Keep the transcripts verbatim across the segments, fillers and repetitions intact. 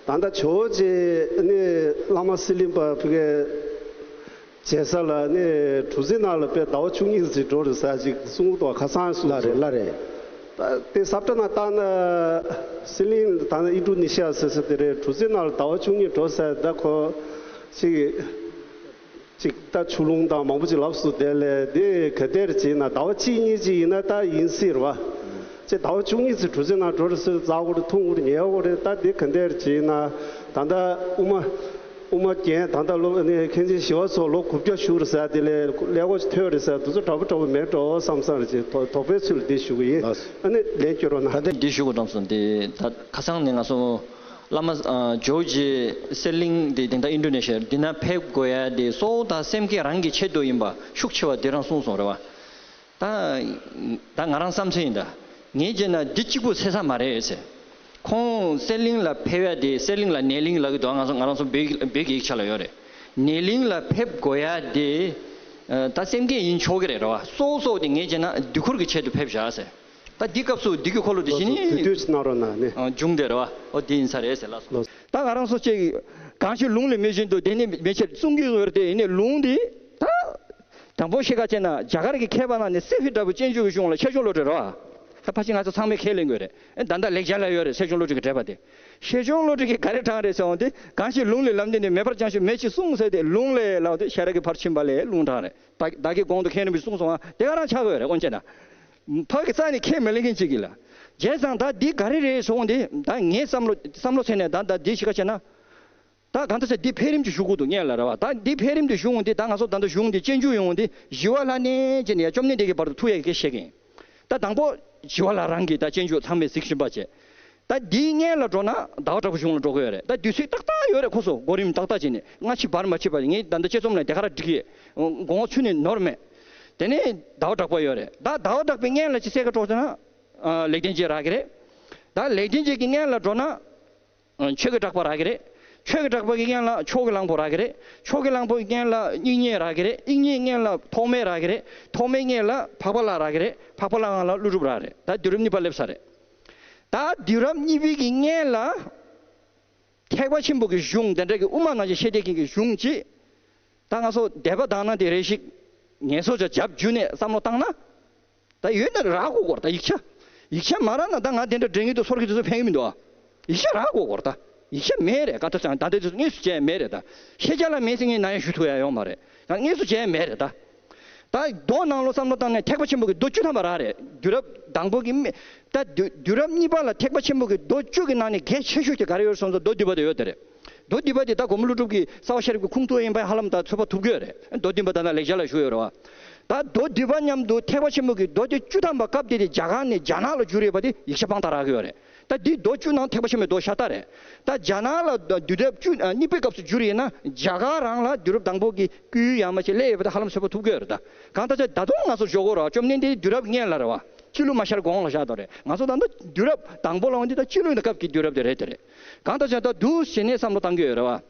ད་ལྟ་ཇོ་བོ་རྗེ་ནི་བླ་མ་གསེར་གླིང་པ་ཕ་གིའི་མཇལ་ས་ལ་ནི་གྲུ་གཟིངས་ནང་ལ་དཔེ་ཟླ་བ་བཅུ་གཉིས་ཙམ་འགྲོ་རེད་ཟེར་ཅིག་གསུང་གི་འདུག་ཁ་སང་གསུངས་ལ་རེད། སོང་། ལ་རེད། ད་དེ་ས་བཀྲ་ནང་བལྟས་ན་གསེར་གླིང་ད་ནི་ཨིན་ཌོ་ནེ་ཤི་ཡ་ཟེར་ས་དེ་རེད། གྲུ་གཟིངས་ནང་ལ་ཟླ་བ་བཅུ་གཉིས་འགྲོ་ཟེར། ད་ཁོ་ཅིག་ཅིག་ད་ཆུ་ཀླུང་དང་མང་པོ་ཅིག་ལབ་སོང་། དེ་ལས་དེ་ག་འདྲ་བྱས་ན་ཟླ་བ་གཅིག་གཉིས་ཅིག་ཡིན་ན་ད་ཡིན་སྲིད་རེད་བ། ཅེ་ཟླ་བ་བཅུ་གཉིས་ཙམ་གྲུ་གཟིངས་ནང་འགྲོ་རེད་ཟེར། རྩ་བོར་འཐུང་དགོས་རེད། ཉལ་དགོས་རེད། ད་དེ་ག་འདྲ་བྱས་ན་ད་ལྟ་དབུ་མ་དབུ་མ་རྒན་ད་ལྟ་ལོ་ནས་མཁན་ཆེན་ཞི་བ་འཚོ་ལོ་དགུ་བརྒྱ་བཞུགས་རེད་ཟེར། དེ་ལས་ཀླད་ཀོར་ཅིག་ཐོན་རེད་ཟེར། དེ་ཚོ་འདྲ་པོ་འདྲ་པོ་མེད་འགྲོ་བསམ་བསམ་རེད། ཅེ་དོ་དོགས་པའི་ཚུལ་འདི་ཞུ་གི་ཡིན། ཨ་ནི་ལན་སྐྱོན་རོགས་གནང་། ད་ལྟ་འདི་ཞུ་དགོས་བསམ་སོང་། དེ་ད་ཁ་སང་ནས་ང་ཚོ་བླ་མ་ཨ་ཇོ་བོ་རྗེ་གསེར་གླིང་དེ་དེང་སང་ཨིན་ཌོ་ནེ་ཤི་ཡ་འདི་ན་ཕེབས་དགོས་ཡ་དེ་གཙོ་བོ་ད་སེམས་བསྐྱེད་རང་གི་ཆེད་དུ་ཡིན་པ་ཤུགས་ཆེ་བ་དེ་རང་གསུངས་སོང་རེད་བ། ད་ད་ང་རང་བསམ་ཚུལ་ཡིན་ད། ངས་བྱས་ན་འདི་གཅིག་པུ་ཚད་ས་མ་རེད་ཟེར། ཁོང་གསེར་གླིང་ལ་ཕེབས་ཡ་དེ། གསེར་གླིང་ལ་ནེ་གླིང་ལབ་ཀྱི་འདུག་ང་ཚོ་ང་རང་ཚོ་བོད་ཀྱི་བོད་ཀྱི་ཡིག་ཆ་ལ་ཡོད་རེད། ནེ་གླིང་ལ་ཕེབས་དགོས་ཡ་དེ་ད་སེམས་བསྐྱེད་ཡིན་ཆོག་གི་རེད་རེད་བ། སོ་སོ་དེ་ངས་བྱས་ན་དུས་འཁོར་གྱི་ཆེད་དུ་ཕེབས་བཞག་ཟེར། ད་འདི་སྐབས་སུ་འདི་གི་འཁོར་ལོ་དེ་གཞི་ནས་དུས་དུས་གནང་རོགས་གནང་ནི། ཨ། བྱུང་བསྡད་རེད་བ། ཨོ་དེ་ཡིན་ས་རེད་ཟེར་ལགས་སོ། ལགས། ད་ང་རང་ཚོ་ཅིག་གང་ཞིག་ལུང་ལས་མེད་བཞིན་དུ་དེ་ནི་མེད་ཕྱིར་གསུང་གི་ཡོད་རེད་དེ། ཡིན་ནའི་ལུང་འདི་ད་དང་པོ་ཤེས་ཀ་བྱས་ན་རྒྱ་གར་གྱི་མཁས་པ་ནང་ནས་སི་ཧྥི་འདྲ་པོ་སྤྱོད་འཇུག་གི་གཞུང་ལ་ཆེ་ཆུང་བློ་གྲོས་རེད་བ། ད་ཕལ་ཆེར་ང་ཚོ་ཚང་མས་ཁས་ལེན་དགོས་རེད། ཨེ་ད་ལྟ་ལེགས་སྦྱར་ལ་ཡོད་རེད། ཆེ་ཆུང་བློ་གྲོས་ཀྱི་འགྲེལ་པ་དེ། ཆེ་ཆུང་བློ་གྲོས་ཀྱིས་ག་རེ་དྲངས་རེད་ཟེར་འོང་དེ། གང་ཞིག་ལུང་ལས་ལམ་འདི་ནི། མེད་པར་བྱང་ཞིང་མེད་ཅེས་གསུངས་ཟེར་ཏེ། ལུང་ལས་ལབ་དེ་ཤེས་རབ་ཀྱི་ཕར་ཕྱིན་པ་ལས་ལུང་དྲངས་རེད། ད་བདག་གིས་གོང་དུ་མཁན་རིན་པོ་ཆེས་གསུངས་སོང་བ་དེ་ག་རང་ཆགས་ཀྱི་ཡོད་རེད། དབང་ཆེ་ན། ཕ་གི་རྩ་ནས་ཁས་མི་ལེན་མཁན་ཅིག་གིས་ལ། བྱས་ཙང་ད་འདི་ག་རེ་རེད་ཟེར་འོང་དེ། ད་ངའི་བསམ་བློ་བསམ་བློ་ཚད་ནས་ད་ད་འདི་ཞིག་ག་བྱས་ན། ད་གང་ལྟར་ཟེར་འདི་འཕེལ་རིམ་ཅིག་ཞུ་དགོས་འདུག་སྔོན་ལ་རེད་བ། ད་འདི་འཕེལ་རིམ་དེ་ཞུ་འོང་དེ། ད་ང་ཚོ་ད་ལྟ་གཞུང་འདི་སྤྱོད་འཇུག་ཡོང་འོང་དེ། ཞི་བ་ལྷ་ནས་བྱས་ནས་ཡ་བཅོམ་ལྡན་འདས་ཀྱི་བར་དུ་ཐུག་ཡ་གི་སྐད་བཤད་མཁན། ད་དང་པོ་ཞི་བ་ལྷ་རང་གིས་ད་སྤྱོད་འཇུག་ཚང་མས་གཟིགས་བཞིན་པ་བྱས། ད་འདིའི་སྔོན་ལ་འགྲོ་ན་ཟླ་བ་གྲགས་པ་གཞུང་ལ་འགྲོ་གི་ཡོད་རེད། ད་དུས་ཚོད་ཏག་ཏག་ཡོད་རེད། ཁོ་ཚོ་གོ་རིམ་ཏག་ཏག་བྱས་ནས་སྔ་ཕྱི་བར་མ་ཕྱེད་པ། ངས་ད་ལྟ་དཔྱད་རྩོམ་ལ་དེ་ག་རང་བྲིས་ཀྱི་ཡོད། དགོངས་པ་ཚུད་ནས་ནོར་མེད། དེ་ནས་ཟླ་བ་གྲགས་པ་ཡོད་རེད། ད་ཟླ་བ་གྲགས་པའི་སྔོན་ལ་ཅིག་གསལ་ཁ་དཀྲོགས་ན། ཨ། ལེགས་ལྡན་འབྱེད་རག་གི་རེད། ད་ལེགས་ལྡན་འབྱེད་ཀྱི་སྔོན་ལ་འགྲོ་ན། ཨ། ཆོས་ཀྱི་གྲགས་པ་རག་གི་རེད། ཆོས་ཀྱི་གྲགས་པ་གི་སྔོན་ལ་ཕྱོགས་ཀྱི་གླང་པོ་རག་གི་རེད། ཕྱོགས་ཀྱི་གླང་པོ་གི་སྔོན་ལ་དབྱིག་གཉེན་རག་གི་རེད། དབྱིག་གཉེན་སྔོན་ལ་ཐོགས་མེད་རག་གི་རེད། ཐོགས་མེད་སྔོན་ལ་འཕགས་པ་ལྷ་རག་གི་རེད། འཕགས་པ་ལྷ་སྒང་ལ་ཀླུ་སྒྲུབ་རག་རེད། ད་དུས་རབས་གཉིས་པ་སླེབས་ཚར་རེད། ད་དུས་རབས་གཉིས་པའི་གི་སྔོན་ལ་ཐེག་པ་ཆེན་པོ་གི་གཞུང་དེ་འདྲ་གི་དབུ་མ་ནང་བཞིན་བཤད་བསྡད་མཁན་གྱི་གཞུང་ཅིག། ད་ང་ཚོ་སྡེ་པ་དག་ན་དེ་རེ་ཞིག་ངལ་གསོ་ཅིག་རྒྱབ་བརྒྱུད་ནས་བསམ་བློ་བཏང་ན། ད་ཡོད་ན་རག་གོ་གོ་རེད། ད་ཡིག་ཆ། ཡིག་ཆ་མ་རག་ན་ད་ང་དེ་འདྲ་འདྲེ་ངེས་དུ་སོར་གི་དུས་ཚོད་ཕན་གི་མི་འདུག་ཨ། ཡིག་ཆ་རག་གོ་གོ་རེད། ད་ཡིག་ཆ་མེད་རེད། ག་ད་ཚང་ད་ལྟ་དུས་ཚོད་དངོས་སུ་མཇལ་མེད་རེད། ད་ཤེས་བྱ་ལ་མེད་ཟེར་ངས་ནམ་ཡང་ཞུ་ཐུབ་ཡ་ཡོད་མ་རེད། ད་དངོས་སུ་མཇལ་མེད་རེད། ད་ད་མདོ་ནང་ལོགས་བསམ་བློ་བཏང་ནས་ཐེག་པ་ཆེན་པོ་གི་མདོ་བཅུ་ཐམ་པ་རག་རེད། དུས་རབས་དང་པོ་གི་མི། ད་དུས་དུས་རབས་གཉིས་པ་ལ་ཐེག་པ་ཆེན་པོ་གི་མདོ་བཅུ་གི་ནང་ནས་གལ་ཆེ་ཤོས་དེ་ག་རེ་ཡོད་སོང་ཙང་མདོ་སྡུད་པ་དེ་ཡོད་དེ་རེད། མདོ་སྡུད་པ་དེ་ད་གོང་མ་ཀླུ་སྒྲུབ་ཀྱི་རྩ་བ་ཤེས་རབ་ཀྱི་ཁུངས་གཏུགས་ཡིན་པ་ཧ་ལམ་ད་ཚོད་དཔག་ཐུབ་ཀྱི་ཡོད་རེད། མདོ་སྡུད་པ་ད་ལྟ་ལེགས་སྦྱར་ལ་བཞུགས་ཡོད་རེད་བ། ད་མདོ་སྡུད་པ་མཉམ་དུ་ཐེག་པ་ཆེན་པོ་གི་མདོ་སྡེ་བཅུ་ཐམ་པ་སྐབས་དེ་དེ་རྒྱ་གར་ནས་རྒྱ་ནག་ལ་བསྒྱུར་ཡོད་པ་དེ་ཡིག་ཆ་དཔང་རྟགས་རག་གི་ཡོད་རེད། ད་འདི་མདོ་བཅུ་ནང་ཐེག་པ་ཆེན་པོའི་མདོ་ཤ་སྟག་རེད། ད་རྒྱ་ནག་ལ་དུས་རབས་བཅུ་གཉིས་པའི་སྐབས་སུ་བསྒྱུར་ཡིན་ན་རྒྱ་གར་རང་ལ་དུས་རབས་དང་པོ་གི་སྐུའི་ཡར་མར་ཅིག་སླེབས་ཡོད་པ་དེ་ཧ་ལམ་ཚོད་དཔག་ཐུབ་ཀྱི་ཡོད་རེད། ད་གང་ལྟར་ཅིག་ད་དུང་ང་ཚོ་ཞོག་གོ་ར་བཅོམ་ལྡན་འདས་དུས་རབས་སྔོན་ལ་རེད་བ། སྤྱི་ལོ་མ་ཤར་གོང་ལ་བཞག་དོ་རེད། ང་ཚོ་ད་ལྟ་དུས་རབས་དང་པོ་ལ་འོང་དུས་ད་སྤྱི་ལོ་ཡིན་ན་སྐབས་ཀྱི་དུས་རབས་དེ་རེད་དེ་རེད། གང་ལྟར་ཅིག་ད་འདུག་བྱས་ནས་བསམ་བློ་བཏང་གི་ཡོད་རེད་བ།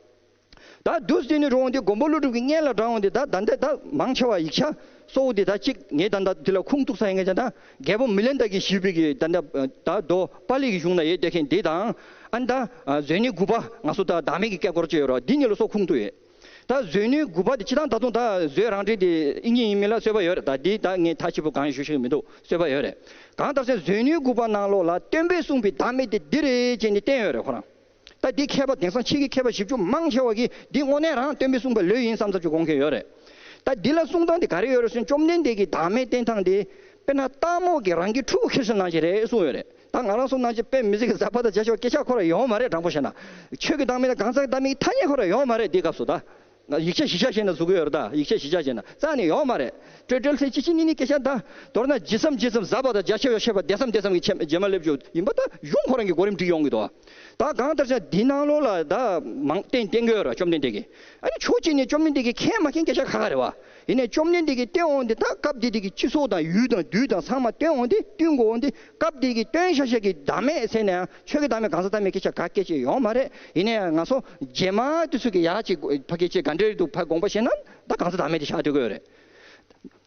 ད་འདུག་སེ་ནི་རུང་འདི་མགོན་པོ་ཀླུ་སྒྲུབ་ཀྱི་སྔོན་ལ་དྲངས་འོང་འདི་ད་ད་འདི་ད་མང་ཆེ་བ་ཡིག་ཆ་གཙོ་བོ་འདི་ད་གཅིག་ངས་ད་ད་འདི་ལ་ཁུངས་གཏུགས་ས་ཡིན་ག་ཅང་ད་རྒྱལ་པོ་མི་ལན་ད་གིས་ཞུས་པའི་གི་ད་ད་ད་མདོ་པཱ་ལི་གི་གཞུང་ན་ཡོད་བསྡད་མཁན་འདི་དང་། ཨ་ནི་ད་མཛོད་བརྙན་དགུ་པ་ང་ཚོ་ད་བདག་མེད་ཀྱི་སྐད་སྐོར་ཅིག་ཡོད་ར། འདི་གཉིས་ལ་སོགས་ཁུངས་གཏུགས་ཡོད། ད་མཛོད་བརྙན་དགུ་པ་འདི་སྤྱིར་བཏང་ད་དུང་ད་མཛོད་རང་འགྲེལ་འདི་དབྱིག་གཉེན་ཡིན་མིན་ལ་རྩོད་པ་ཡོད་རེད། ད་འདི་ད་ངས་ཐག་ཆོད་པོ་གང་ཡང་ཞུ་ཤེས་ཀྱི་མི་འདུག་རྩོད་པ་ཡོད་རེད། གང་ལྟར་ཟེར་མཛོད་བརྙན་དགུ་པ་ནང་ལོགས་ལ་སྟོན་པས་གསུངས་པའི་བདག་མེད་དེ་འདི་རེད་ཅེས་ནི་བསྟན་ཡོད་རེད་ཁོ་རང་། ད་འདི་མཁས་པ་དེང་སང་ཕྱི་གི་མཁས་པ་ཞིབ་འཇུག་མང་ཆེ་བ་གིས་འདི་དངོས་གནས་རང་སྟོན་པས་གསུངས་པ་ལོས་ཡིན་བསམ་ཚར་རྒྱུ་དགོངས་མཁན་ཡོད་རེད། ད་འདི་ལ་གསུང་སྟངས་དེ་ག་རེ་ཡོད་རེད་ཟེར་ན། བཅོམ་ལྡན་འདས་ཀྱིས་བདག་མེད་བསྟན་སྟངས་དེ་དཔེར་ན་སྟག་མོ་གིས་རང་གི་ཕྲུ་གུ་ཁྱེར་སོང་ནང་བཞིན་རེད་གསུངས་ཡོད་རེད། ད་ང་རང་ཚོ་ནང་བཞིན་དཔེ་མི་སྲིད་ཀྱི་གཟབ་པ་དང་རྒྱ་ཆེ་བ་སྐད་ཆ་ཁོ་རང་ཡོང་མ་རེད། དྲང་པོ་བཤད་ན་ཆོས་ཀྱི་བདག་མེད་དང་གང་ཟག་གི་བདག་མེད་ཀྱི་ཐ་སྙད་ཁོ་རང་ཡོང་མ་རེད་འདི་སྐབས་སུ། ད་ཡིག་ཆ་གཞི་ཆ་བྱས་ན་བཟོ་གི་ཡོད་རེད། ད་ཡིག་ཆ་གཞི་ཆ་བྱས་ན་རྩ་ནས་ཡོང་མ་རེད། སྤྲོས་བྲལ་ལྷན་སྐྱེས་གཅིག་གཉིས་གཉིས་སྐད་ཆ་ད། མདོར་ན་ཇི་བསམ་ཇི་བསམ་ཟབ་པ་དང་རྒྱ་ཆེ་བ་བཤད་པ་དེ་བསམ་དེ་བསམ་གྱི་ཆེ་རྗེས་མ་སླེབས་རྒྱུ་ཡིན་པ་ད་གཞུང་ཁོ་རང་གི་གོ་རིམ་བསྒྲིགས་ཡོང་གི་འདུག་ད་གང་ལྟར་ཀྱང་འདི་ནང་ལོགས་ལ་ད་མང་བསྟན་བསྟན་གྱི་ཡོད་རེད་བཅོམ་ལྡན་འདས་ཀྱིས། ཨ་ནི་ཕྱོགས་གཅིག་ནས་བཅོམ་ལྡན་འདས་ཀྱིས་མཁྱེན་མ་མཁྱེན་སྐད་ཆ་ཁ་ཁ་རེད་བ། ཡིན་ནའི་བཅོམ་ལྡན་འདས་ཀྱིས་བསྟན་འོང་དེ་ད་སྐབས་དེ་དུས་ཀྱི་སྤྱི་ཚོགས་དང་ཡུལ་དང་དུས་དང་ཚང་མ་བསྟན་འོང་དེ་བསྟུན་དགོས་འོང་དེ། སྐབས་དེ་གི་བསྟན་བཞག་བཞག་གི་བདག་མེད་ཟེར་ནའང་ཆོས་ཀྱི་བདག་མེད་གང་ཟག་བདག་མེད་སྐད་ཆ་ག་སྐད་ཆ་ཡོང་མ་རེད། ཡིན་ནའི་ང་ཚོ་རྗེས་མ་དུས་ཚོད་ཀྱི་ཡག་ཅིག་ཕ་སྐད་ཆ་ག་འདྲ་རེད་འདུག་ཕ་དགོངས་པ་བཞེས་ན་ད་གང་ཟག་བདག་མེད་དེ་ཆགས་སྡོད་ཀྱི་ཡོད་རེད།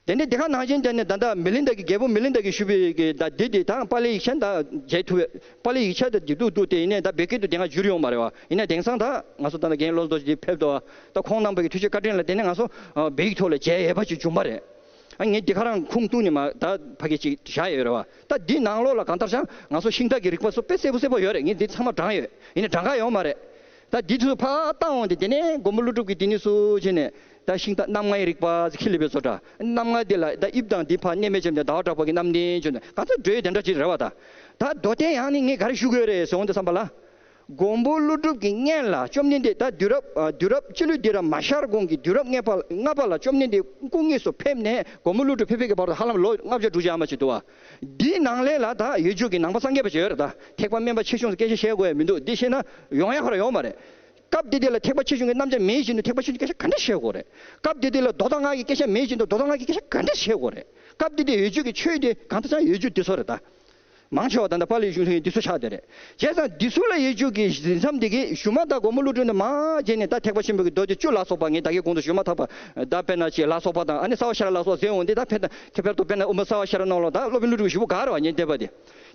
དེ་ནས་དེ་ག་ནང་བཞིན་དེ་ནས་ད་ལྟ་མི་ལིན་ད་གི་རྒྱལ་པོ་མི་ལིན་ད་གིས་ཞུས་པའི་གི་ད་འདི་དེ་ད་པཱ་ལི་ཡིག་ཆ་ད་མཇལ་ཐུབ་པའི་པཱ་ལི་ཡིག་ཆ་ད་འདི་འདུག་འདུག་དེ་ཡིན་ནའི་ད་བོད་སྐད་དུ་དེ་སྔ་བསྒྱུར་ཡོད་མ་རེད་བ། ཡིན་ནའི་དེང་སང་ད་ང་ཚོ་ད་ལྟ་རྒན་བློ་བཟང་རྡོ་རྗེ་འདི་ཕེབས་འདུག་བ། ད་ཁོང་རྣམ་པ་གི་ཐུགས་རྗེ་བཀའ་དྲིན་ལ་བརྟེན་ནས་ང་ཚོ་ཨ་བོད་ཡིག་ཐོག་ལ་མཇལ་ཡས་པ་ཅིག་བྱུང་བ་རེད། ཨ་ངས་འདི་ག་རང་ཁུངས་གཏུགས་ནས་མ་ད་ཕ་གི་ཅིག་བཞག་ཡོད་རེད་བ། ད་འདི་ནང་ལོགས་ལ་གང་ལྟར་ཀྱང་ང་ཚོ་ཤིང་རྟ་གི་རིག་པ་ཚོ་དཔེ་གསལ་པོ་གསལ་པོ་ཡོད་རེད། ངས་འདི་ཚང་མ་དྲངས་ཡོད། ཡིན་ནའི་དྲངས་ག་ཡོད་མ་རེད། ད་འདི་ཚོ་ཕར་བཏང་འོང་དེ་དེ་ནས་མགོན་པོ་ཀླུ་སྒྲུབ་ཀྱིས་འདི་ནས་སུ་བྱས་ནས་ད་ཤིང་རྟ་རྣམ་ལྔའི་རིག་པ་ཁྱི་ལི་པའི་བཟོ་གྲྭ་རྣམ་ལྔ་དེ་ལ་ད་དབྱིབས་དང་འདི་ཕར་གནས་མེད་ཅེས་ནས་ཟླ་བ་གྲགས་པ་གི་རྣམ་བདེན་བྱས་ནས་གང་ཚོད་འགྲོས་དེ་འདྲ་ཅིག་རེད་བ། ད་ད་མདོ་བསྟན་ཡང་ནི་ངས་ག་རེ་ཞུ་དགོས་རེད་ཟེར་འོང་དུས་ཙམ་པ་ལ། མགོན་པོ་ཀླུ་སྒྲུབ་ཀྱི་སྔོན་ལ་བཅོམ་ལྡན་འདས་ད་དུས་རབས་ཨ་དུས་རབས་སྤྱི་ལོའི་དུས་རབས་མ་ཤར་གོང་གི་དུས་རབས་ལྔ་པ་ལྔ་པ་ལ་བཅོམ་ལྡན་འདས་སྐུ་དངོས་སུ་ཕེབས་ནས་མགོན་པོ་ཀླུ་སྒྲུབ་ཕེབས་ཕེབས་ཀྱི་བར་དུ་ཧ་ལམ་ལོ་ལྔ་བརྒྱ་དྲུག་ཅུ་ཨ་མ་ཅིག་འདུག་བ། འདིའི་ནང་ལས་ལ་ད་ཡོད་རྒྱུ་གི་ནང་པ་སངས་རྒྱས་པ་ཅིག་ཡོད་རེད། ད་ཐེག་པ་དམན་པ་ཆེ་ཆུང་སྐད་ཆ་བཤད་དགོས་ཡ་མི་འདུག་འདི་བཤད་ན་ཡོང་ཡ་ཁོ་རང་ཡོང་མ་རེད། སྐབས་དེ་དུས་ལ་ཐེག་པ་ཆེ་ཆུང་གི་རྣམ་གཞག་མེད་བཞིན་དུ་ཐེག་པ་ཆེ་ཆུང་གི་སྐད་ཆ་ག་འདྲ་བཤད་དགོས་རེད། སྐབས་དེ་དུས་ལ་མདོ་དང་སྔགས་ཀྱི་སྐད་ཆ་མེད་བཞིན་དུ་མདོ་དང་སྔགས་ཀྱི་སྐད་ཆ་ག་འདྲ་བཤད་དགོས་རེད། སྐབས་དེ་དུས་ཡོད་རྒྱུ་གི་ཆོས་དེ་གང་ལྟར་ཀྱང་ཡོད་རྒྱུ་དེ་ཚོ་རེད་ད། མང་ཆེ་བ་ད་ལྟ་པཱ་ལིའི་གཞུང་ལུགས་འདི་ཚོ་ཆགས་བསྡད་རེད། བྱས་ཙང་འདི་ཚོ་ལ་ཡོད་རྒྱུ་གི་གཞི་མཚམས་དེ་གི་གཞུག་མ་ད་མགོན་པོ་ཀླུ་སྒྲུབ་ནས་མར་བྱས་ནས་ད་ཐེག་པ་ཆེན་པོའི་གི་མདོ་སྡེ་བཅུ་ལ་སོགས་པ་ངས་ད་གིན་གོང་དུ་ཞུས་མ་ཐག་པ་ད་དཔེར་ན་ཅིག་ལ་སོགས་པ་དང་ཨ་ནི་རྩ་བ་ཤེས་རབ་ལ་སོགས་ཟེར་འོང་དེ། ད་དཔེར་ན་ཁྱད་པར་དུ་དཔེར་ན་དབུ་མ་རྩ་བ་ཤེས་རབ་ནང་ལོགས་ད་སློབ་དཔོན་ཀླུ་སྒྲུབ་ཞུ་བོ་ག་རེ་བ་ཉན་བསྡད་པ་དེ།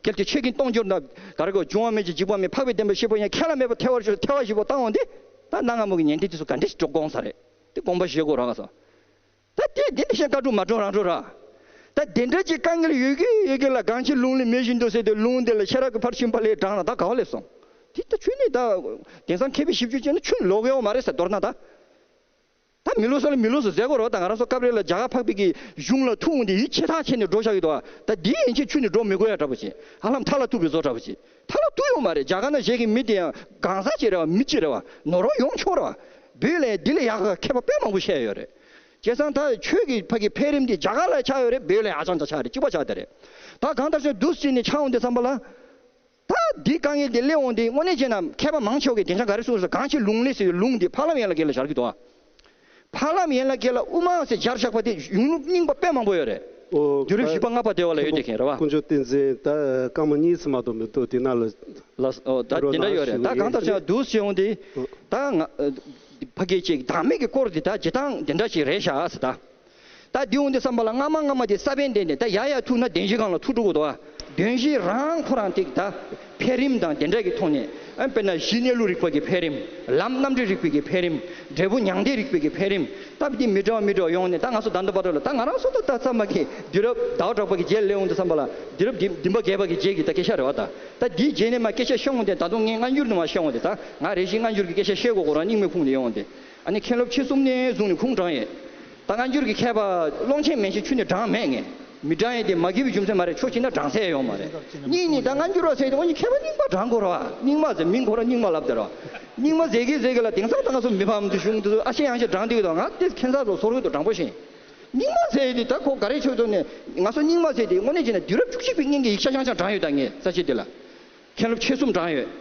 གལ་ཏེ་ཆོས་ཀུན་སྟོང་གྱུར་ན་ག་རེ་གོ། འབྱུང་བ་མེད་ཅིང་འཇིག་པ་མེད། འཕགས་པའི་བདེན་པ་ཤེས་པ་ཡང་། ཁས་བླངས་མེད་པར་ཐལ་བར་འགྱུར། ཐལ་བ་ཞིག་པོ་བཏང་འོང་དེ། ད་གནའ་སྔ་མོ་གི་ཉན་ཐོས་དེ་ཚོ་ག་འདྲ་ཞིག་འགྲོ་དགོངས་ས་རེད། དེ་དགོངས་པ་བཞེས་དགོས་ར་ག་ས། ད་དེ་དེ་འདི་བཤད་བཀའ་སྒྲུབ་མ་འགྲོ་ར་འགྲོ་ར། ད་དེ་འདྲ་ཅིག་དཀའ་ངལ་ཡོད་ཀི་ཡོད་ཀི་ལ་གང་ཕྱིར་ལུང་ལས་མེད་བཞིན་དུ་ཟེར་ཏེ་ལུང་དེ་ལ་ཤེས་རབ་ཀྱི་ཕར་ཕྱིན་པ་ལས་དྲངས་ན་ད་ག་བ་ལས་སོང་། དེ་ད་ཆོས་ནི་ད་དེང་སང་མཁས་པའི་ཞིབ་འཇུག་བྱས་ན་ཆོས་ནི་ལོག་ཡོད་མ་རེད་ཟེར། མདོར་ན་ད། ད་མི་ལོ་ས་ལ་མི་ལོ་སུ་ཟེར་གོ་རོ། ད་ང་རང་ཚོ་སྐབས་རེ་ལ་རྒྱ་གར་འཕགས་པའི་གི་གཞུང་ལ་ཐུག་འོང་དེ་ཡིད་ཆེས་ཐག་ཆད་ནས་འགྲོ་བཞག་གི་འདུག་ད་འདི་ཡན་ཆད་ཆོས་ནི་འགྲོ་མི་དགོས་ཡ་འདྲ་པོ་ཞིག་ཧ་ལམ་མཐའ་ལ་གཏུགས་པའི་བཟོ་འདྲ་པོ་ཞིག་མཐའ་ལ་གཏུགས་ཡོད་མ་རེད། རྒྱ་གར་ན་བཞུགས་ཀྱི་མི་དེ་ཡང་གང་ཟག་ཅིག་རེད་བ། མི་གཅིག་རེད་བ། ནོར་བ་ཡོང་ཆོག་རེད་བ། བོད་ལ་འདི་ལས་ཡག་ག་མཁས་པ་དཔེ་མང་པོ་བཤད་ཡོད་རེད། བྱས་ཙང་ད་ཆོས་ཀྱི་ཕ་གི་འཕེལ་རིམ་དེ་རྒྱ་གར་ལ་ཆགས་ཡོད་རེད། བོད་ལ་ཡང་ཨ་ཅང་ཅང་ཆགས་རེད། གཅིག་པ་ཆགས་བསྡད་རེད། ད་གང་ལྟར་ཆོས་འདུག་སེ་ནས་ཆགས་འོང་དུས་ཙམ་པ་ལ། ད་འདི་དཀའ་ངལ་འདི་སླེབས་འོང་དུས་དངོས་གནས་བྱས་ན་མཁས་པ་མང་ཆེ་བ་གིས་དེང་སང་ག་རེ་གསུངས་ཟེར། གང་ཕྱིར་ལུང་ལས་ཟེར་བའི་ལུང་འདི་ཕ་ལམ་ཡན་ལག་བརྒྱད་ལ་སྦྱར་གྱི་འདུག་ཨ། ཕ་ལམ་ཡན་ལག་བརྒྱད་ལ་དབུ་མ་ཟེར་སྦྱར་བཞག་པ་དེ་གཞུང་ལུགས་རྙིང་པ་དཔེ་མང་པོ་ཡོད་རེད། ཨོ། དུས་རབས་བཞི་པ་ལྔ་པ་དེ་བ་ལ་ཡོད་དེ་མཁན་རེད་བ། དཀོན་མཆོག་བསྟན་འཛིན་ད་སྐར་མ་གཉིས་ཙམ་མ་གཏོགས་མི་འདུག་དེ་ནང་ལ། ལགས་སོ། ད་དེ་འདྲ་ཡོད་རེད། ད་གང་ལྟར་ཆ་འདུག་ཟེར་འོང་དུས། ད་ང་ཕ་གི་ཅིག་བདག་མེད་ཀྱི་སྐོར་འདི་ད་བྱེད་སྟངས་དེ་འདྲ་ཞིག་རེད་ཤག་ཟེར་ད། ད་འདི་འོང་དུས་ཙམ་པ་ལ་སྔ་མ་སྔ་མ་དེ་ས་བོན་ལྡན་ནས་ད་ཡར་ཡར་ཐུག་ན་བདེན་བཞི་སྒང་ལ་ཐུག་འགྲོ་གི་འདུག་བ། བདེན་བཞི་རང་ཁོ་རང་དེ་ད་འཕེལ་རིམ་དང་དེ་འདྲ་གི་ཐོག་ནས་ཨ་དཔེར་ན་གཞི་གནས་ལུགས་རིག་པ་གི་འཕེལ་རིམ། ལམ་རྣམ་འགྲེལ་རིག་པའི་གི་འཕེལ་རིམ། འབྲས་བུ་མྱང་འདས་རིག་པའི་གི་འཕེལ་རིམ། ད་འདི་མི་འདྲ་བ་མི་འདྲ་བ་ཡོང་ནས་ད་ང་ཚོ་ད་ལྟ་བར་དུ་ལ་ད་ང་རང་ཚོ་ད་ད་ཚང་མ་གི་དུས་རབས་ཟླ་བ་གྲགས་པ་གི་རྗེས་ལ་སླེབས་འོང་དུས་ཙམ་པ་ལ་དུས་རབས་འདི་བདུན་པ་བརྒྱད་པ་གི་རྗེས་ཀྱི་ད་སྐད་ཆ་རེད་བ། ད་ད་འདིའི་རྗེས་ནས་མ་སྐད་ཆ་བཤད་འོང་དུས་ད་དུང་ངས་སྔ་འགྱུར་ནས་མ་བཤད་འོང་དུས་ད་ང་རེ་ཞིག་སྔ་འགྱུར་གི་སྐད་ཆ་བཤད་དགོས་ཁོ་རང་རྙིང་མའི་ཁུངས་ནས་ཡོང་འོང་དུས། ཨ་ནི་མཁན་སློབ་ཆེ་གསུམ་ནས་བཟུང་ནས་ཁུངས་དྲངས་ཡོད། ད་སྔ་འགྱུར་གྱི་མཁས་པ་ཀློང་ཆེན་མན་ཆད་ཁྱོན་ནས་དྲངས་མེད། ངས་མི་དྲངས་ཡས་དེ་མ་དགེ་བའི་རྒྱུ་མཚན་མ་རེད། ཆོས་བྱེད་ན་དྲང་ས་ཡོད་མ་རེད། གཉིས་ནི་ད་སྔ་འགྱུར་བ་ཟེར་དེ་འོ་ནི་མཁས་པ་རྙིང་པ་དྲངས་དགོས་ར་བ། རྙིང་མ་ཟེར་མིང་ཁོ་ར་རྙིང་མ་ལབ་དེ་ར་བ། རྙིང་མ་ཟེར་གི་ཟེར་གི་ལ་དེང་སང་ད་ང་ཚོ་མི་ཕམ་དུ་གཞུང་དུ་ཨ་ཤེ་ཡང་ཤེ་དྲངས་དེ་གི་དོ་ང་དེ་ཁྱེད་ཚ་ཚོ་སོ་རོལ་དུ་དྲང་པོ་ཤེས། རྙིང་མ་ཟེར་དེ་ད་ཁོ་ག་རེ་ཆོས་ཚོ་ནས་ང་ཚོ་རྙིང་མ་ཟེར་དེ་དངོས་གནས་བྱས་ན་དུས་རབས་བཅུ་གཅིག་པའི་སྔོན་གྱི་ཡིག་ཆ་ཆང་ཆང་དྲངས་ཡོད། ད་ངས་ས་ཆ་དེ་ལ་མཁན་སློབ་ཆེ་གསུམ་དྲངས་ཡོད།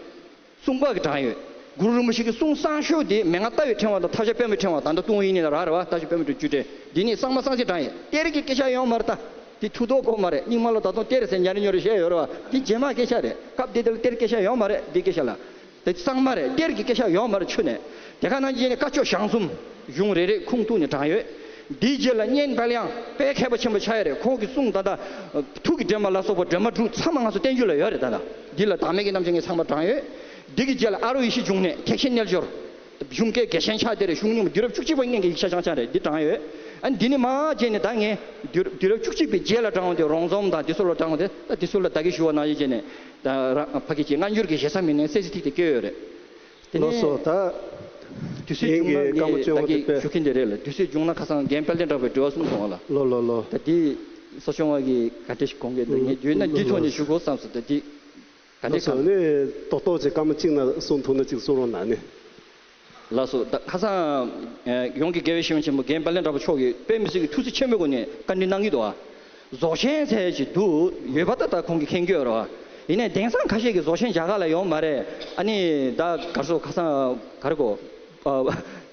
གསུང་འབག་གི་དྲངས་ཡོད། གུ་རུ་རིན་པོ་ཆེ་གི་གསུང་གསང་ཤོས་དེ་མན་ངག་ལྟ་བའི་ཕྲེང་བ་དང་ཐབས་ཤེས་པད་མའི་ཕྲེང་བ། ད་ལྟ་ཏུང་ཧོང་ཡིན་ནི་ལ་ར་རེད་བ། ཐབས་ཤེས་པད་མའི་ཕྲེང་བཅུ་དྲན་འདི་ནི་གཙང་མ་གཙང་ཆེ་དྲངས་ཡོད། གཏེར་གྱི་སྐད་ཆ་ཡོང་མ་རེད་ད། དེ་ཐུགས་དོགས་དགོས་མ་རེད། རྙིང་མ་ལ་ད་དུང་གཏེར་ཟེར་ཉར་ཉོར་བཤད་ཡོད་རེད་བ། དེ་རྗེས་མ་སྐད་ཆ་རེད། སྐབས་དེ་དེ་ལ་གཏེར་སྐད་ཆ་ཡོང་མ་རེད། འདི་སྐད་ཆ་ལ། དེ་གཙང་མ་རེད། གཏེར་གྱི་སྐད་ཆ་ཡོང་མ་རེད་ཆུ་ནས། དེ་ག་ནང་བཞིན་བཀའ་ཆོས་ཞང་གསུམ་གཞུང་རེ་རེ་ཁུངས་གཏུགས་ནས་དྲངས་ཡོད། འདིའི་རྗེས་ལ་གཉན་དཔལ་དབྱངས་དཔེ་མཁས་པ་ཆེན་པོ་ཆགས་ཡོད་རེད། ཁོང་གི་གསུང་ད་ལྟ་ཐུགས་ཀྱི་འདྲེན་པ་ལ་སོགས་པ་སྒྲོན་མ་དྲུག་ཚང་མ་ང་ཚོ་བསྟན་བཅོས་ལ་ཡོད་རེད། ད་ལྟ་འདི་ལ་བདག་མེད་ཀྱི་རྣམ་བཤད་ངས་ཚང་མ་དྲངས་ཡོད། འདི་གི་རྗེས་ལ་ཨ་རོ་ཡེ་ཤེས་འབྱུང་གནས་ཐེག་ཆེན་རྣལ་འབྱོར། གཞུང་སྐད་རྒྱས་ཤིང་ཆགས་དེར་གཞུང་རྙིང་པ་དུས་རབས་བཅུ་གཅིག་པ་སྔོན་གྱི་ཡིག་ཆ་ཆང་ཆང་རེད། འདི་དྲངས་ཡོད། ཨ་འདི་ནི་མ་བྱས་ནས་ད་ངས་དུས་དུས་རབས་བཅུ་གཅིག་པའི་རྗེས་ལ་དྲངས་འོང་དེ་རོང་ཟོམ་དང་འདི་ཚོ་ལ་དྲངས་འོང་དེ་ད་འདི་ཚོ་ལ་ད་གིན་ཞུ་བ་ནང་བཞིན་བྱས་ནས་ད་རང་ཕ་གི་ཅིག་སྔ་འགྱུར་གྱི་ཞེ་ས་མི་ནས་གསལ་གསལ་ཐིག་ཐིག་བཀོད་ཡོད་རེད། དེ་ལགས་ནས་སོ། ད་དུས་ཚོད་ངེད་བྱུང་ན་ཀྱི་སྐར་མ་ངས་བཅོ་ལྔ་ད་དེ་གིན་དཔེ་ཞུ་མཁན་དེ་རེད་ལ། དུས་ཚོད་བྱུང་ན་ཁ་སང་རྒན་དཔལ་ལྡན་གྲགས་པའི་དྲི་བ་གསུམ་སོང་བ་ལ། ལོ་ལོ་ལོ། ད་དེ་ས་སྐྱོང་བ་གི་ག་འདྲ་ཞིག་དགོངས་ཀྱི་འདུག་ངས་བརྗོད་ན་འདི་ཐོག་ནས་ཞུ་དགོས་བསམ་སོང་། ད་དེ་ག་འདྲ་ལགས་སོ། གང་ནས་ཏོག་ཏོག་ཅིག་སྐར་མ་གཅིག་ན་གསུང་ཐུབ་ན་གཅིག་གསུང་རོགས་གནང་ནས། ལགས་སོ། ད་ཁ་སང་ཡོངས་ཀྱི་དགེ་བའི་བཤེས་གཉེན་ཆེན་པོ་རྒན་དཔལ་ལྡན་གྲགས་པ་མཆོག་གིས་དཔེ་མི་སྲིད་ཀྱི་ཐུགས་བརྩེ་ཆེན་པོའི་སྒོ་ནས་བཀའ་འདྲི་གནང་གི་འདུག་ཨ། རྫོགས་ཆེན་ཟེར་ཅིག་འདུག་ཡོད་པ་ད་ད་ཁོང་གིས་མཁྱེན་གྱི་ཡོད་རེད་བ། ཡིན་ནའི་དེང་སང་ཁ་ཤས་ཀྱིས་རྫོགས་ཆེན་རྒྱ་གར་ལ་ཡོད་མ་རེད། ཨ་ནི་ད་ག་རེ་ཟེར་ཁ་སང་ག་རེ་གོ། ཨ་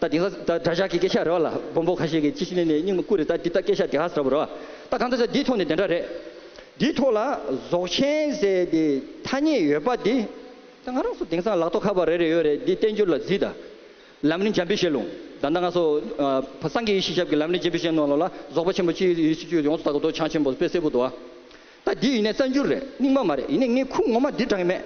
ད་དེང་སང་ད་དྲ་ཇག་གི་སྐད་ཆ་རེད་བ་ལ། སྦོམ་པོ་ཁ་ཤས་ཀྱིས་ཅི་ཞིག་ནས་ནས་རྙིང་མ་བསྐུར་རེད། ད་འདི་ད་སྐད་ཆ་དེ་ག་ཟེར་བ་རེད་བ། ད་གང་ལྟར་ཟེར་འདིའི་ཐོག་ནས་དེ་འདྲ་རེད། འདིའི་ཐོག་ལ་རྫོགས་ཆེན་ཟེར་དེ་ཐ་སྙད་ཡོད་པ་འདི། ད་ང་རང་ཚོ་དེང་སང་ལག་ཐོག་ཁ་པར་རེ་རེ་ཡོད་རེད། འདི་བསྟན་འགྱུར་ལ་གཟིགས་དང་། ལམ་རིམ་འཇམ་དཔལ་བཤད་ལུང་། ད་ལྟ་ང་ཚོ་ཨ་སངས་རྒྱས་ཡེ་ཤེས་ཞབས་ཀྱི་ལམ་རིམ་རྗེས་དཔག་བཤད་ནང་ལོགས་ལ་རྫོགས་པ་ཆེན་པོ་སྤྱི་ཡི་ཡེ་ཤེས་སྤྱོད་ཡོངས་སུ་དག་པའི་མདོ་བྱང་ཆེན་པོ་དཔེ་གསལ་པོ་འདུག་ཨ། ད་འདི་ཡིན་ནའི་རྩ་འགྱུར་རེད། རྙིང་མ་མ་རེད། ཡིན་ནའི་ངས་ཁུངས་ངོ་མ་འདི་དྲངས་མེད།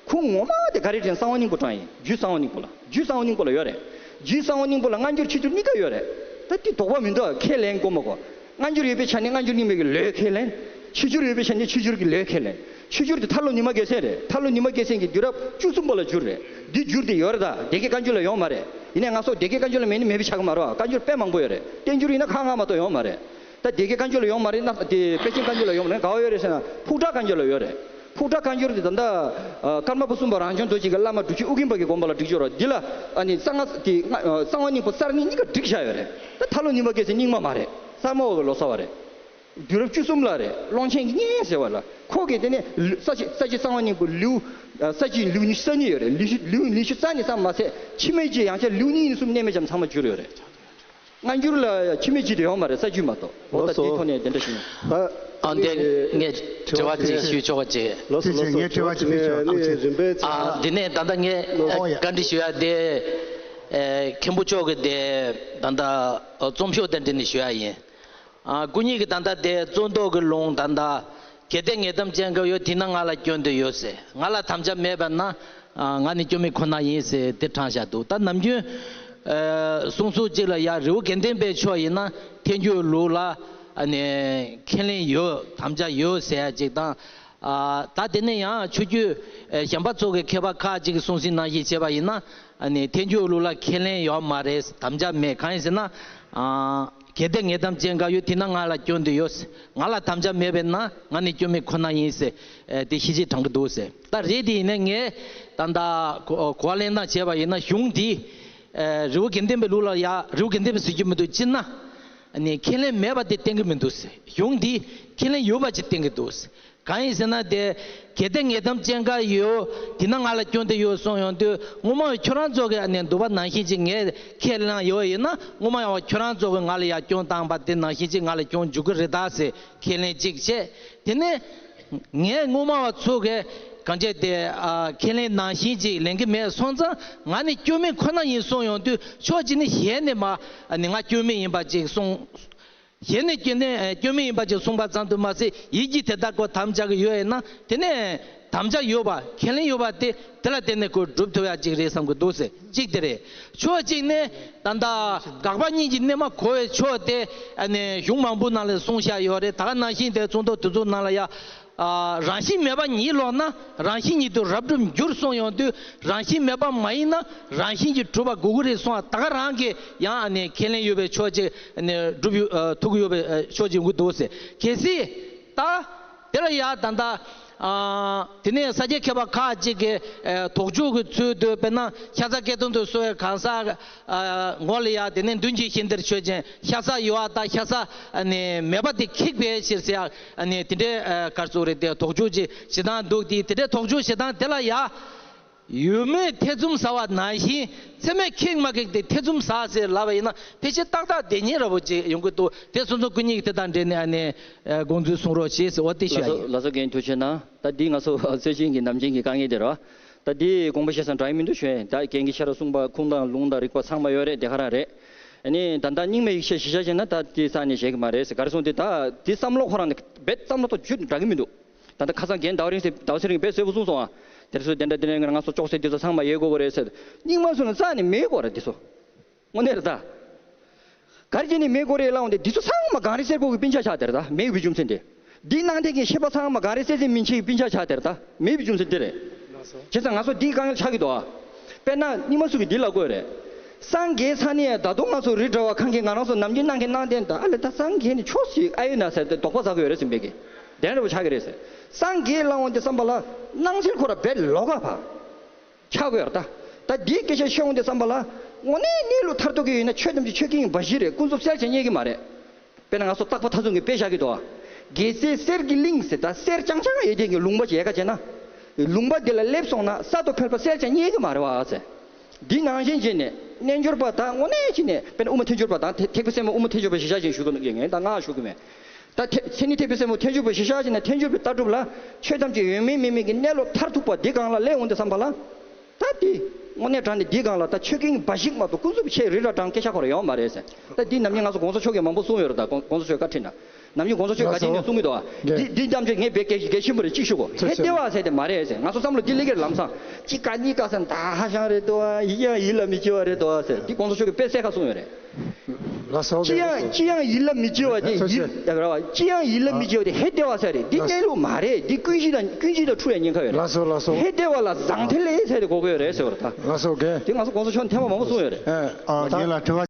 ཁུངས་ངོ་མ་དེ་ག་རེ་དྲངས། གསང་བ་སྙིང་པོ་དྲངས་ཡིན། རྒྱུད་གསང་བ་སྙིང་པོ་ལ། རྒྱུད་གསང་བ་སྙིང་པོ་ལ་ཡོད་རེད། རྒྱུད་གསང་བ་སྙིང་པོ་ལ་སྔ་འགྱུར་ཕྱི་འགྱུར་གཉིས་ཀ་ཡོད་རེད། ད་འདི་དོགས་པ་མི་འདུག་ཁས་ལེན་དགོས་མ་དགོས། སྔ་འགྱུར་ཡོད་པའི་ཆ་ནས་སྔ་འགྱུར་རྙིང་མའི་གི་ལོས་ཁས་ལེན། ཕྱི་འགྱུར་ཡོད་པའི་ཆ་ནས་ཕྱི་འགྱུར་གྱི་ལོས་ཁས་ལེན། ཕྱི་འགྱུར་དེ་ཐར་ལམ་ཉི་མ་རྒྱལ་མཚན་རེད། ཐར་ལམ་ཉི་མ་རྒྱལ་མཚན་གྱི་དུས་རབས་བཅུ་གསུམ་པ་ལ་བསྒྱུར་རེད། འདི་བསྒྱུར་དེ་ཡོད་རེད། ད་སྡེ་དགེ་བཀའ་འགྱུར་ལ་ཡོད་མ་རེད། ཡིན་ནའི་ང་ཚོ་སྡེ་དགེ་བཀའ་འགྱུར་ལ་མེད་ནི་མེད་པའི་ཆགས་ཀྱི་མ་རེད་པ། བཀའ་འགྱུར་དཔེ་མང་པོ་ཡོད་རེད། བསྟན་འགྱུར་ཡིན་ན་ཁག་ལྔ་མ་གཏོགས་ཡོད་མ་རེད། ད་སྡེ་དགེ་བཀའ་འགྱུར་ལ་ཡོད་མ་རེད་ན་དེ་དཔལ་ཆེན་བཀའ་འགྱུར་ལ་ཡོད་མ་རེད། ག་བ་ཡོད་རེད་ཟེར་ན་ཕུག་དྲག་བཀའ་འགྱུར་དེ་ད་ལྟ་ཨ་ཀརྨ་པ་གསུམ་པ་རང་བྱུང་རྡོ་རྗེ་གི་བླ་མ་འབྲུག་ཆེན་ཨོ་རྒྱན་པ་གི་དགོངས་པ་ལ་བསྒྲིགས་ཡོད་རེད། འདི་ལ་ཨ་ནི་གསང་སྔགས་དེ་གསང་བ་སྙིང་པོ་གསར་རྙིང་གཉིས་ཀ་བསྒྲིགས་བཞག་ཡོད་རེད། ད་ཐར་ལམ་ཉི་མ་རྒྱལ་མཚན་རྙིང་མ་མ་རེད། གསར་མ་བ་གི་ལོ་ཙཱ་བ་རེད། དུས་རབས་བཅུ་གསུམ་ལ་རེད། ཀློང་ཆེན་གྱི་གཉེན་ཟེར་བ་ལ། ཁོ་གིས་དེ་ནས་ལེའུ་ས་བཅད་ས་བཅད་གསང་བ་སྙིང་པོ་ལེའུ་ས་བཅད་ལེའུ་ཉི་ཤུ་རྩ་གཉིས་ཡོད་རེད། ལེའུ་ལེའུ་ཉི་ཤུ་རྩ་གཉིས་ཙམ་མ་ཟད་ཕྱི་མའི་རྗེས་ཡང་བསྐྱར་ལེའུ་གཉིས་གཉིས་གསུམ་གནས་མེད་ཙམ་ཚང་མ་བསྒྱུར་ཡོད་རེད། སྔ་འགྱུར་ལ་ཕྱི་མའི་རྗེས་དེ་ཡོད་མ་རེད། ས་བཅད་མ་གཏོགས། འོ་ད་དེའི་ཐོག་ནས་དེ་འདྲ་ཞིག་ཡིན། ཨ་འདི་ངས་དྲི་བ་ཅིག་ཞུ་ཆོག་པ་ཅིག་ལགས་སོ་ལགས་སོ། ངས་དྲི་བ་ཅིག་ཞུ་ཆོག་ཨ་ནི་རིམ་པས་ཨ་འདི་ནས་ད་ལྟ་ངས་ཨ་བཀའ་འདྲི་ཞུ་ཡ་དེ་ཨ་མཁན་པོ་མཆོག་གི་དེ་ད་ལྟ་རྩོམ་ཤོག་དེ་འདྲ་ནས་ཞུ་ཡ་ཡིན། ཨ་སྐུ་ཉིད་ཀྱིས་ད་ལྟ་དེ་རྩོད་ཟློག་གི་ལུང་ད་ལྟ་གལ་ཏེ་ངེས་གཏམ་ཅན་འགའ་ཡོད། དེས་ན་ང་ལ་སྐྱོན་དུ་ཡོད་ཟེར། ང་ལ་དམ་བཅའ་མེད་པ་ན་ཨ་ང་ནི་སྐྱོན་མེད་ཁོ་ན་ཡིན་ཟེར་དེ་དྲངས་བཞག་འདུག་ད་ནམ་རྒྱུན་ཨ་གསུང་ཚུལ་གཅིག་ལ་ཡ་རི་བོ་དགེ་ལྡན་པའི་ཕྱོགས་ཡིན་ན་ཐལ་འགྱུར་ལུགས་ལ་ཨ་ནི་ཁས་ལེན་ཡོད། དམ་བཅའ་ཡོད་ཟེར་ཡ་གཅིག་དང་། ཨ་ད་དེ་ནས་ཡང་ཆོས་བརྒྱུད་ཨ་གཞན་པ་ཚོ་གི་མཁས་པ་ཁག་ཅིག་གི་གསུང་ཟིན་ནང་བཞིན་བྱས་པ་ཡིན་ན་ཨ་ནི་ཐལ་འགྱུར་ལུགས་ལ་ཁས་ལེན་ཡོད་མ་རེད། དམ་བཅའ་མེད། གང་ཡིན་ཟེར་ན་ཨ་གལ་ཏེ་ངེས་གཏམ་ཅན་འགའ་ཡོད། དེས་ན་ང་ལ་སྐྱོན་དུ་ཡོད། ང་ལ་དམ་བཅའ་མེད་པས་ན་ང་ནི་སྐྱོན་མེད་ཁོ་ན་ཡིན་ཟེར་ཨ་དེ་ཤེས་བྱེད་དྲང་གི་འདུག་ཟེར། ད་རེད་དེ་ཡིན་ན་ངས་ད་ལྟ་གོ་གོ་བ་ལེན་སྟངས་བྱས་པ་ཡིན་ན་གཞུང་འདི་ཨ་རི་བོ་དགེ་ལྡན་པའི་ལུགས་ལ་ཡ་རི་བོ་དགེ་ལྡན་པའི་ཟེར་རྒྱུ་མི་འདུག་སྤྱིར་ན་ཨ་ནི་ཁས་ལེན་མེད་པ་དེ་བསྟན་གྱི་མི་འདུག་ཟེར། གཞུང་འདི་ཁས་ལེན་ཡོད་པ་ཅིག་བསྟན་གྱི་འདུག་ཟེར། གང་ཡིན་ཟེར་ན་དེ་གལ་ཏེ་ངེས་གཏམ་ཅན་འགའ་ཡོད། དེས་ན་ང་ལ་སྐྱོན་དེ་ཡོད་གསུངས་ཡོང་དུས་སྔོན་མ་ཁྱོད་རང་ཚོ་གི་ཨ་ནི་འདུག་པ་ནང་བཞིན་ཅིག་ངས་ཁས་ལེན་ཡོད་ཡིན་ན་སྔོན་མ་ཡང་ཁྱོད་རང་ཚོ་གི་ང་ལ་ཡ་སྐྱོན་བཏང་པ་དེ་ནང་བཞིན་ཅིག་ང་ལ་སྐྱོན་འཇུག་གི་རེད་ད་ཟེར་ཁས་ལེན་གཅིག་བྱས། དེ་ནས་ངས་སྔོན་མ་བ་ཚོ་གི་གང་བྱས་དེ་ཨ་ཁས་ལེན་ནང་བཞིན་ཅིག་ལེན་གྱི་མེད་སོང་ཙང་ང་ནི་སྐྱོན་མེད་ཁོ་ན་ཡིན་གསུངས་ཡོང་དུས་ཕྱོགས་གཅིག་ནས་གཞན་ནས་མ་ཨ་ནི་ང་སྐྱོན་མེད་ཡིན་པ་ཅིག་གསུངས། གཞན་ནས་སྐྱོན་ནས་སྐྱོན་མེད་ཡིན་པ་ཅིག་གསུངས་པ་ཙམ་དུ་མ་ཟད་ཡིད་ཀྱིས་དེ་ལྟར་ཁོ་དམ་བཅའ་གི་ཡོད་ཡིན་ན་དེ་ནས་དམ་བཅའ་ཡོད་པ་ཁས་ལེན་ཡོད་པ་དེ་དེ་ལ་བརྟེན་ནས་ཁོ་སྒྲུབ་ཐུབ་ཡ་ཅིག་རེད་བསམ་གི་འདུག་ཟེར། གཅིག་དེ་རེད། ཕྱོགས་གཅིག་ནས་ད་ལྟ་དགག་པ་གཉིས་ཀྱི་གནས་མ་གོ་བའི་ཕྱོགས་དེ་ཨ་ནི་གཞུང་མང་པོ་ནང་ལ་གསུངས་བཞག་ཡོད་རེད། ད་ག་ནང་བཞིན་དེ་རྩོད་ཟློག་དེ་ཚོ་ནང་ལ་ཡ། ཨ་རང་བཞིན་མེད་པ་ཉིད་ལོག་ན་རང་བཞིན་ཉིད་དུ་རབ་གྲུབ་འགྱུར་གསུངས་ཡོང་དུས་རང་བཞིན་མེད་པ་མ་ཡིན་ན་རང་བཞིན་གྱིས་གྲུབ་པ་དགོས་ཀྱི་རེད་གསུངས་པ་ད་ག་རང་གིས་ཡང་ཨ་ནི་ཁས་ལེན་ཡོད་པའི་ཕྱོགས་ཅིག་ཨ་ནི་སྒྲུབ་ཡོད་ཨ་ཐུག་ཡོད་པའི་ཨ་ཕྱོགས་ཅིག་ཡོང་གི་འདུག་ཟེར། གལ་སྲིད་ད་དེ་ལ་ཡ་ད་ལྟ་ཨ་དེ་ནས་ས་སྐྱའི་མཁས་པ་ཁག་ཅིག་གིས་ཨ་དོགས་འཇུག་གི་ཚུལ་དུ་དཔེར་ན་ཤ་ཚ་སྐལ་དོན་དུ་གསོལ་བའི་གང་ཟག་ཨ་ངོ་ལ་ཡ་དེ་ནས་མདུན་གྱི་ཤིང་རྟར་ཆོས་ཅན། ཤ་ཟ་ཡོད་པ་དང་ཤ་ཟ་ནི་མེད་པ་དེ་ཁེགས་པའི་ཕྱིར་ཟེར་ཡ་ནི་དེ་འདྲའི་གར་སོགས་རེད་དེ་དོགས་འཇུག་ཅིག་བྱེད་སྟངས་འདུག་དེ་དེ་འདྲའི་དོགས་འཇུག་བྱེད་སྟངས་དེ་ལ་ཡ་ཡོད་མེད་ཐེ་ཚོམ་ཟ་བ་ནང་བཞིན་ཚད་མས་ཁེགས་མ་ཁེགས་དེ་ཐེ་ཚོམ་ཟ་ཟེར་ལབ་པ་ཡིན་ན་ཕལ་ཆེར་ཏག་ཏག་དེ་ཉིད་ར་བོ་ཅིག་ཡོང་གི་འདུག་དེ་སོང་ཙང་སྐུ་ཉིད་ཀྱིས་དེ་དང་འབྲེལ་ནས་ཨ་ནི་དགོངས་ཚུལ་གསུང་རོགས་ཞེས་ཟེར་བ་དེ་ཞུ་ཡ་ལགས་སོ་ཡིན། ལགས་སོ་རྒན་ཐུགས་རྗེ་གནང་། ད་འདི་ང་ཚོ་སྲོལ་ཆེན་གྱི་ནམ་རྒྱུན་གྱི་དཀའ་ངལ་དེ་རེད་བ། ད་འདི་དགོངས་པ་བཞེས་ས་འདྲ་ཡི་མི་འདུག་ཞུ་ཡ་ཡིན། ད་རྒན་གྱིས་ཤ་ར་གསུངས་པ་ཁུངས་དང་ལུང་དང་རིགས་པ་ཚང་མ་ཡོད་རེད། དེ་ག་རང་རེད། ཨ་ནི་ད་ལྟ་རྙིང་མའི་ཡིག་ཆ་གཞི་བཞག་བྱས་ན་ད་འདི་ས་ནས་བཞེས་ཀྱི་མ་རེད་ཟེར། ག་རེ་གསུངས་ཏེ་ད་འདི་བསམ་བློ་ཁོ་རང་ནས་རྦད་བསམ་བློ་ཐོག་བཅུད་འདྲ་གི་མི་འདུག་ད་ལྟ་ཁ་སང་རྒན་ཟླ་བ་རིང་ཟེར་ཟླ་བ་ཚེ་རིང་རྦད་གསལ་པོ་གསུངས་སོང་ཨ། དེར་སོ་དེ་འདྲ་དེ་འདྲ་ང་ཚོ་ཅོག་ཙེ་འདི་ཚོ་ཚང་མ་ཡོད་དགོས་པ་རེད་ཟེར། རྙིང་མ་ཚོ་ནི་རྩ་ནས་མེད་དགོས་རེད་འདི་ཚོ། དངོས་གནས་རེད་ད། ག་རེ་བྱས་ནས་མེད་དགོས་རེད་ལབ་འོང་དེ་འདི་ཚོ་ཚང་མ་གངས་རི་སེར་པོ་གི་སྤུན་ཆ་ཆགས་དེ་རེད་ད། མེད་པའི་རྒྱུ་མཚན་དེ། འདི་གནང་མཁན་གྱི་མཁས་པ་ཚང་མ་གངས་རི་སེར་པོའི་སྤུན་ཆ་ཆགས་དེ་རེད་ད། མེད་པའི་རྒྱུ་མཚན་དེ་རེད། བྱས་ཙང་ང་ཚོ་འདི་དཀའ་ངལ་ཆགས་ཀྱི་འདུག་ཨ། དཔེར་ན་རྙིང་མ་ཚོ་གིས་འདི་ལབ་དགོས་རེད། སངས་རྒྱས་ས་ནས་ད་དུང་ང་ཚོ་རི་འདྲ་བ་ཁང་གིས་ང་རང་ཚོ་ནམ་རྒྱུན་གནང་མཁན་གནང་བསྟན་ད་ཨ་ལེ་ད་སངས་རྒྱས་ནི་ཆོས་ཤིག་ཨ་ཡོད་ན་ཟེར་ཏེ་དོགས་པ་ཟ་གི་ཡོད་རེད་ཟེར་འབད་གི། དེ་འདྲ་བོ་ཆགས་ཀྱི་རེད་ཟེར། སངས་རྒྱས་ལབ་འོང་དེ་བསམ་པ་ལ་སྣང་ཚུལ་ཁོ་ར་རྦད་ལོགས་ཀ་བ། ཆགས་དགོས་ཡོད་རེད་ད། ད་འདིའི་སྐད་ཆ་བཤད་འོང་དུས་ཙམ་པ་ལ་དངོས་གནས་གནས་ལུགས་མཐར་ཐུག་གི་ཡོད་ན་ཆོས་ཐམས་ཅད་ཆོས་ཀུན་འབའ་ཞིག་རེད། ཀུན་རྫོབ་གསལ་བྱེད་རྙེད་ཀྱི་མ་རེད། དཔེར་ན་ང་ཚོ་རྟག་པ་མཐའ་བཟུང་གི་དཔེ་བཞག་གི་འདུག་ཨ། རྒྱལ་སྲས་གསེར་གྱི་གླིང་ཟེར་ད་གསེར་རྐྱང་རྐྱང་ཡོད་དེ་གི་ལུང་པ་ཅིག་ཡལ་ག་བྱས་ན། ལུང་པ་འདི་ལ་སླེབས་སོང་ན་ས་དང་ཕལ་པ་གསལ་བྱེད་རྙེད་ཀྱི་མ་རེད་བ་ཟེར། འདི་ནང་བཞིན་བྱས་ནས་རྣལ་འབྱོར་པ་དང་དངོས་གནས་བྱས་ནས་དཔེར་ན་དབུ་མ་ཐལ་འགྱུར་པ་དང་ཐེག་པའི་སྲས་མོ་དབུ་མ་ཐལ་འགྱུར་པ་གཞི་བཞག་བཞིན་ཞུ་གི་འདུག་ངས་ད་ང་ཞུ་གི་མེད། ད་ཐེག་མཚན་ཉིད་ཐེག་པའི་སྲས་མོ་ཐལ་འགྱུར་པ་གཞི་བཞག་བྱས་ན་ཐལ་འགྱུར་པའི་ལྟ་གྲུབ་ལ་ཆོས་ཐམས་ཅད་ཡོད་མིན་མེད་མིན་གྱི་གནས་ལུགས་མཐར་ཐུག་པ་འདི་སྒང་ལ་སླེབས་འོང་དུས་ཙམ་པ་ལ། ད་འདི་དངོས་གནས་དྲང་གནས་འདི་སྒང་ལ་ད་ཆོས་ཁུངས་འབའ་ཞིག་མ་གཏོགས་ཀུན་རྫོབ་ཆེ་རི་ར་དྲང་སྐད་ཆ་ཁོ་ར་ཡོང་མ་རེད་ཟེར། ད་འདི་ནམ་རྒྱུན་ང་ཚོ་གོང་ས་མཆོག་གིས་མང་པོ་གསུངས་ཡོད་རེད། ད་གོང་གོང་ས་མཆོག་བཀའ་ཁྲིད་ན། ནམ་རྒྱུན་གོང་ས་མཆོག་བཀའ་དྲིན་ནས་གསུང་གི་འདུག་བ། འདི་འདི་ཐམས་ཅད་ངས་བས་གལ་གལ་ཆེན་པོ་རེད། གཅིག་ཞུ་གོ། ཧེ་བདེ་བ་ཟེར་དེ་མ་རེད་ཟེར། ང་ཚོ་བསམ་བློ་འདི་སླེབས་ཀྱི་རེད། ལམ་སང་གཅིག་ག་གཉིས་ཀ་ཟེར་ད་ཧ་ཤང་རེད་འདུག་བ། ཡིད་ཡང་ཡིད་ལ་མི་བྱེད་བ་རེད་འདུག་བ་ཟེར། འདི་གོང་ས་མཆོག་གིས་དཔེ་གསལ་ཁ་གསུངས་ཡོད་རེད། ལགས་སོ། ཅི་ཡང་ཅི་ཡང་ཡིད་ལ་མི་བྱེད་བ་དེ་ཡིད་ཡ་ར་བ། ཅི་ཡང་ཡིད་ལ་མི་བྱེད་བ་དེ་ཧེ་བདེ་བ་ཟེར་རེད། འདི་གནས་ལུགས་མ་རེད། འདི་ཀུན་གཞི་དང་ཀུན་གཞི་དང་འཁྲུལ་བའི་ཉེན་ཁ་ཡོད་རེད། ལགས་སོ་ལགས་སོ། ཧེ་བདེ་བ་ལ་ཟང་ཐལ་ལེ་ཟེར་དེ་གོ་གི་ཡོད་རེད་ཟེར་བ་རེད་ད། ལགས་སོ་རྒན། དེ་ང་ཚོ་གོང་ས་མཆོག་ནས་ཐེངས་མ་མང་པོ་གསུངས་ཡོད་རེད། ཨ་རྒན་ལགས་དྲི་བ།